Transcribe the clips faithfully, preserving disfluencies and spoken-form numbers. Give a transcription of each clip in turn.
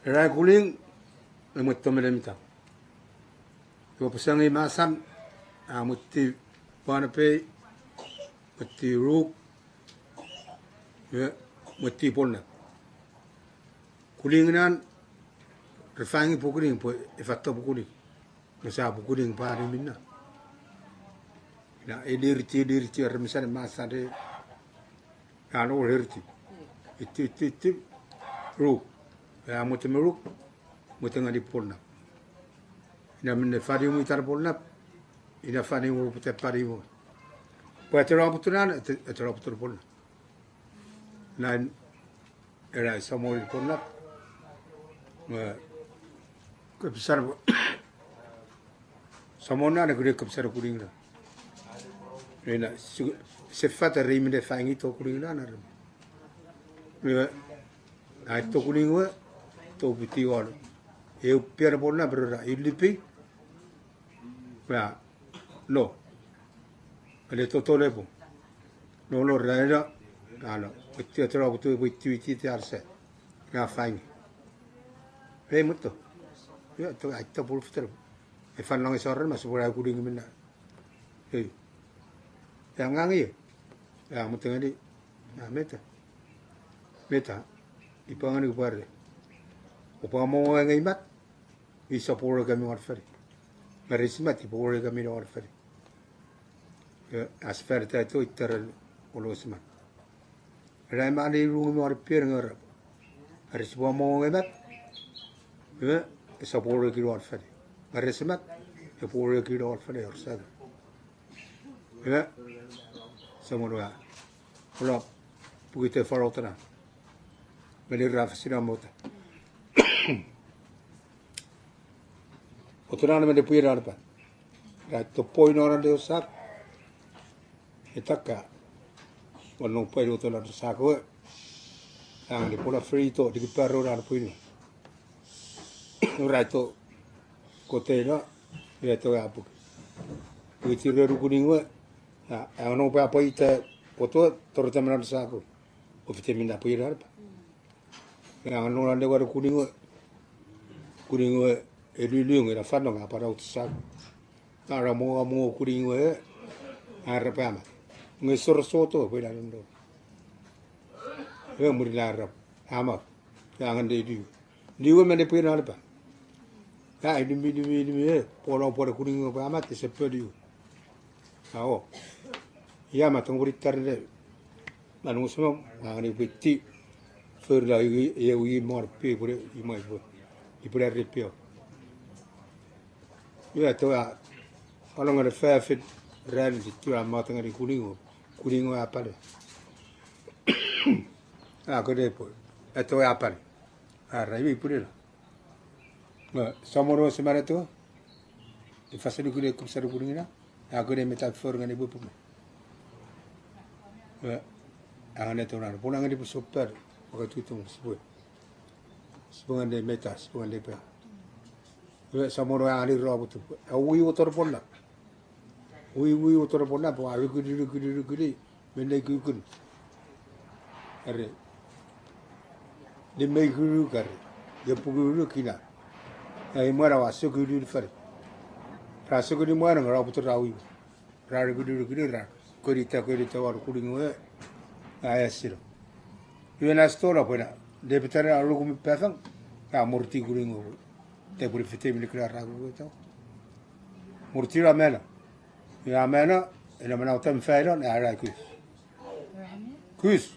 Rai Kuling, e mwet Tomelem ita. Iwe pwe sangei Masan, a mwet Pohnpei, mwet Ruk, e mwet Pohnpei. Kuling nan, re faingi pwe Kuling, pwe e fatto pwe Kuling. Nge sa pwe Kuling pwari minne. Ina, e liriti, liriti, are mesan Masan re. Ina, no liriti. Iti, iti, iti. Ruk. Ina, mwet me Ruk. Mwet ngeni Pohnpei. Ina minne fari mwi tar Pohnpei. Ina fari mwi pwe te fari mwi. Pwe ete raputunan, ete, ete raputunan Pohnpei. Nan, era Samon Pohnpei. E, ke pisar, Samon nan, kure ke pisar Kuling nan. Ina, su-, sefata re minne faingi to Kuling nan, are. E, ai to Kuling we, to piti walo. E upia na Pohnpei, pero ra, ilipi. Ya, lo. Ale to to lepo. No lo raira. Alo. Iti atera butu, iti, iti, iti arse. Ya faingi. Re muto. Ya to, ai to pulfter. E fan lang isor mas pura Kuling minne. Hei. Ya ngang ye. Ya mutengani. Ya meta. Meta. Ipangan ke pare. Opa mo ngai mat. I support kami ngar fari. Ngar isi mat, i support kami ngar fari. E, as fari ta to iter olo siman. Rai mani rung mi ngar pier ngar. Ngar isi pwe mo ngai mat. E, i support kami ngar fari. Ngar isi mat, i support kami ngar fari, or sa. E, Samon wa. Olo, pukite faro tana. Meni ra fasina mota. Otona na mene pwira arpa. Ra to poi no na de osak. E taka. Wano poi no to na sako. Ang de pola frito, de ki perro na pwini. Ra to kote na. Ra to apu. Witi re ru Kuling we. A, ang no pa poi te poto, toro te mena sako. O fite minne pwira arpa. Ina, no lande ware Kuling we. Kuling we, e lulung, ina fano nga para utusak. Ara mo, mo Kuling we, ara pama. Nge sor soto, pwe la ndo. E muri la ara. Ama. Ya ngan de du. Diu mene pwe na lepa. Ya, idumi, idumi, idumi, e. Polo, polo Kuling we, pama, te se pwe diu. Ao. Ia ma tong buri tar de. Manu sema, mangani piti. Fer la i, i, i mor pe pure, i mai pure. I pure re peo. Ia to a. Along the fair fit ran di tu a matanga di Kuling we. Kuling we a pale. A kode pwe. Eto a pale. A ra i pure la. Nga, Samoro se mara to. I fasani kure kum saru Kuling ina. A kure meta for ngani bupu me. Nga, angane to na. Pona ngani bu super. Waka tutung sipwe. Sipwe ngande meta, sipwe ngande pe. Nga, Samoro angani ro butu. A ui otor pona. Ui, ui, otor pona, pwe a rukuri, rukuri, rukuri. Mene kukun. Are. Ni mei kuru kare. Ye pukuru kina. Ai mara wa sukuru fare. Ra sukuru mwana ngara putu ra wi. Ra rukuru rukuru ra. Kori ta, kori ta wa Kuling we. Ai asiro. Iwe na stola pwena. De petara aluku mi pefang. Ka murti Kuling we. Te puri fite mi kura ra kuku to. Murti ra mena. Ya mena. Ina mena utam failon. Ara kus. Kus.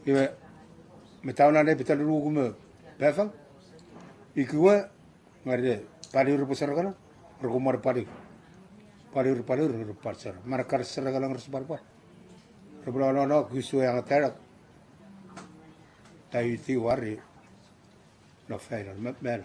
Iwe, me tauna ne pital ruku me pefang. Ikiwe, ngare, pali rupu sarakana, ruku mar pali. Pali rupu pali rupu par sar. Mar kar sarakana ngar separ par. Rupu no, no, no, kus we ang tarak. Tayu ti wari. No failon, me, mel.